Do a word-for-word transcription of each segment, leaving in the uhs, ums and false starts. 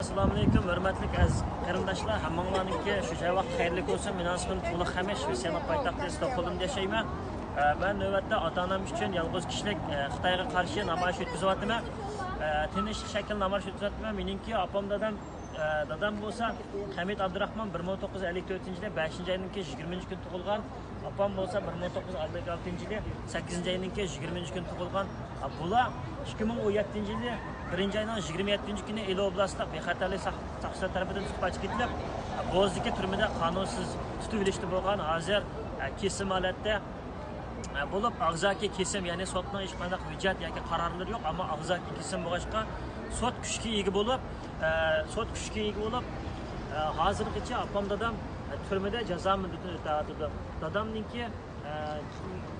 ئەسسالامۇئەلەيكۇم، ھۆرمەتلىك ئەزىز قېرىنداشلار، ھەممىڭلارنىڭكى شۇ جاي ۋاقتى خەيرلىك بولسۇن. مېنىڭ ئىسمىم تۇغلۇق خەمىش، شىۋېتسىيەنىڭ پايتەختى ستوكھولمدا ياشايمەن. ئە، مەن نۆۋەتتە ئاتا-ئانام ئۈچۈن يالغۇز كىشىلىك، ئە، خىتايغا قارشى نامايىش ئۆتكۈزۈۋاتىمەن. ئە، تىنچلىق شەكىل نامايىش ئۆتكۈزۈۋاتىمەن. مېنىڭكى ئاپام دادام، ئە، دادام بولسا خەمىت ئابدۇراخمان، بىر مىڭ توققۇز يۈز ئەللىك تۆتىنچى يىلى بەشىنچى ئاينىڭكى يىگىرمىنچى كۈنى تۇغۇلغان. ئاپام بولسا بىر مىڭ توققۇز يۈز ئەللىك ئالتىنچى يىلى سەككىزىنچى ئاينىڭكى يىگىرمىنچى كۈنى تۇغۇلغان. ئە، بۇلار ئىككى مىڭ ئون يەتتىنچى يىلى بىرىنچى ئاينىڭ يىگىرمە يەتتىنچى كۈنى ئىلى ئوبلاستلىق بىخەتەرلىك ساق-، ساقچىلار تەرىپىدىن تۇتۇپ قاچىپ كېتىلىپ، بوزدىكى تۈرمىدە قانۇنسىز تۇتۇپ ئېلىشتا بولغان، ھازىر، ئە، كېسىم ھالەتتە، ئە، بولۇپ، ئاغزاكى كېسىم، يەنى سوتنىڭ ھېچقانداق ھۆججەت ياكى قارارلىرى يوق، ئەمما ئاغزاكى كېسىم بولغاچقا، سوت كۈچكە ئىگە بولۇپ، ئە، سوت كۈچكە ئىگە بولۇپ، ئە، ھازىرغىچە ئاپام دادام، ئە، تۈرمىدە جازا مۇددىتىنى ئۆتەۋاتىدۇ. دادامنىڭكى ئە،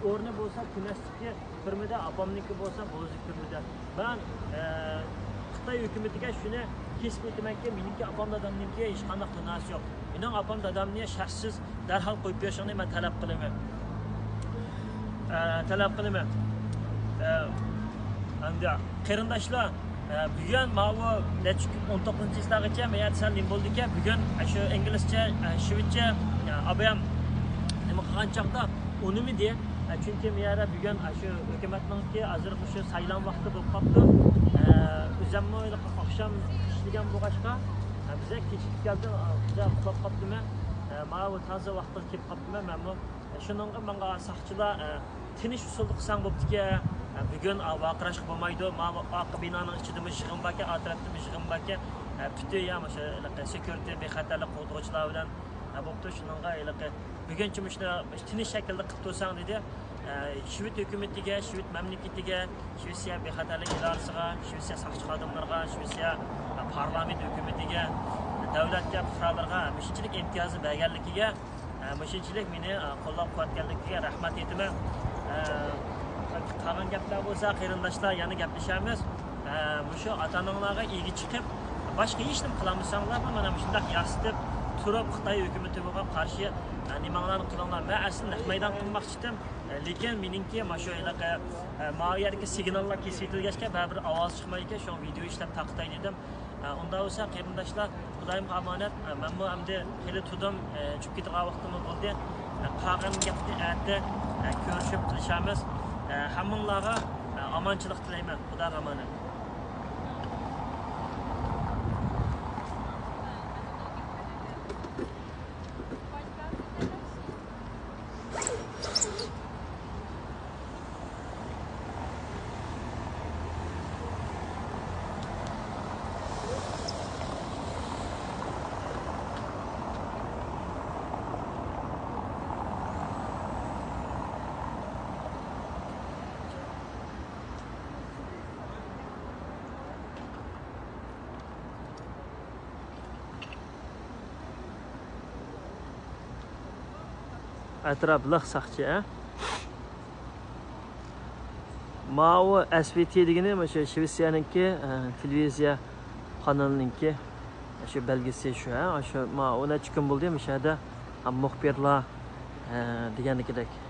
ئورنى بولسا كۈنەستىكى تۈرمىدە، ئاپامنىڭكى بولسا بوزدىكى تۈرمىدە. مەن، ئە، خىتاي ھۆكۈمىتىگە شۇنى كېسىپ ئېيتىمەنكى، مېنىڭكى ئاپام دادامنىڭكى ھېچقانداق گۇناھىسى يوق. مېنىڭ ئاپام دادامنى شەرتسىز دەرھال قويۇپ بېرىشىڭنى مەن تەلەپ قىلىمەن. ئە، تەلەپ قىلىمەن. ئە، ئەمدى قېرىنداشلار، ئە، بۈگۈن ماۋۇ نەچچە كۈن، ئون توققۇزىنچى چىسلاغىچە مەن يەردە سەل نېمە بولدىكەن، بۈگۈن، ئە، شۇ ئىنگلىزچە، ئە، شىۋېتچە، ئە، ئابايام نېمە قىلغان چاغدا ئۇنىمىدى. ئە، چۈنكى مەن يەردە بۈگۈن، ئە، شۇ ھۆكۈمەتنىڭكى ھازىرقى شۇ سايلام ۋاقتى بولۇپ قاپتۇ. ئە، ئۆزەممۇ ھېلىقى ئاخشام ئىشلىگەن بولغاچقا، ئە، بىزە كېچىكىپ كەلدى، ئە، بىزە ئۇخلاپ قاپتىمەن. ئە، ماۋۇ تازا ۋاقتىدا كېلىپ قاپتىمەن مەنمۇ. شۇنىڭغا ماڭا ساقچىلار، ئە، تىنچ ئۇسۇلدا قىلساڭ بوپتىكەن. ئە، بۈگۈن، ئە، ۋارقىراشقا بولمايدۇ. ماۋۇ ئارقا بىنانىڭ ئىچىدىمۇ يىغىن باركەن، ئا تەرەپتىمۇ يىغىن باركەن. ئە، پۈتۈن يا مۇشۇ ھېلىقى سېكيۇرىتى، بىخەتەرلىك قوغدىغۇچىلار بىلەن، ئە، بوپتۇ. شۇنىڭغا ھېلىقى بۈگۈنچە مۇشۇنداق تىنچ شەكىلدە قىلىپ تۇرساڭ دېدى. ئە، شىۋېت ھۆكۈمىتىگە، شىۋېت مەملىكىتىگە، شىۋېتسىيە بىخەتەرلىك ئىدارىسىغا، شىۋېتسىيە ساقچى خادىملىرىغا، شىۋېتسىيە، ئە، پارلامېنت ھۆكۈمىتىگە، دۆلەتكە، پۇقرالارغا مۇشۇنچىلىك ئىمتىيازنى بەرگەنلىكىگە، ئە، مۇشۇنچىلىك مېنى، ئە، قوللاپ-قۇۋۋەتلىگەنلىكىگە رەھمەت ئېيتىمەن. ئە، قالغان گەپلەر بولسا، قېرىنداشلار، يەنە گەپلىشەرمىز. ئە، مۇشۇ ئاتا-ئاناڭلارغا ئىگە چىقىپ، باشقا ھېچنېمە قىلالمىساڭلارمۇ، مانا مۇشۇنداق ياسىتىپ تۇرۇپ، خىتاي ھۆكۈمىتىگە قارشى، ئە، نېمەڭلارنى قىلىڭلار. مەن ئەسلى نەق مەيدان قىلماقچى ئىدىم. ئە، لېكىن مېنىڭكى مانا شۇ ھېلىقى، ئە، ماۋۇ يەردىكى سىگناللار كېسىۋېتىلگەچكە، بەرىبىر ئاۋاز چىقمايدىكەن، شۇڭا ۋىدېئو ئىشلەپ تارقىتاي دېدىم. ئە، ئۇنداق بولسا، قېرىنداشلار، خۇدايىمغا ئامانەت. ئە، مەنمۇ ئەمدى خېلى تۇردۇم، ئە، چۈشۈپ كېتىدىغان ۋاقتىممۇ بولدى. ئە، قالغان گەپنى ئەتە، ئە، كۆرۈشۈپ قىلىشارمىز. ئە، ھەممىڭلارغا، ئە، ئامانچىلىق تىلەيمەن. خۇداغا ئامانەت. ئەتراپ لىق ساقچى، ھە؟ ماۋۇ ئەس ۋى تى دېگىنى مۇشۇ شىۋېتسىيەنىڭكى، ئە، تېلېۋىزىيە قانىلىنىڭكى شۇ بەلگىسى شۇ، ھە؟ شۇ ماۋۇ نەچچە كۈن بولدى مۇشۇ يەردە، ھە، مۇخبىرلار، ئە، دېگەندىكىدەك.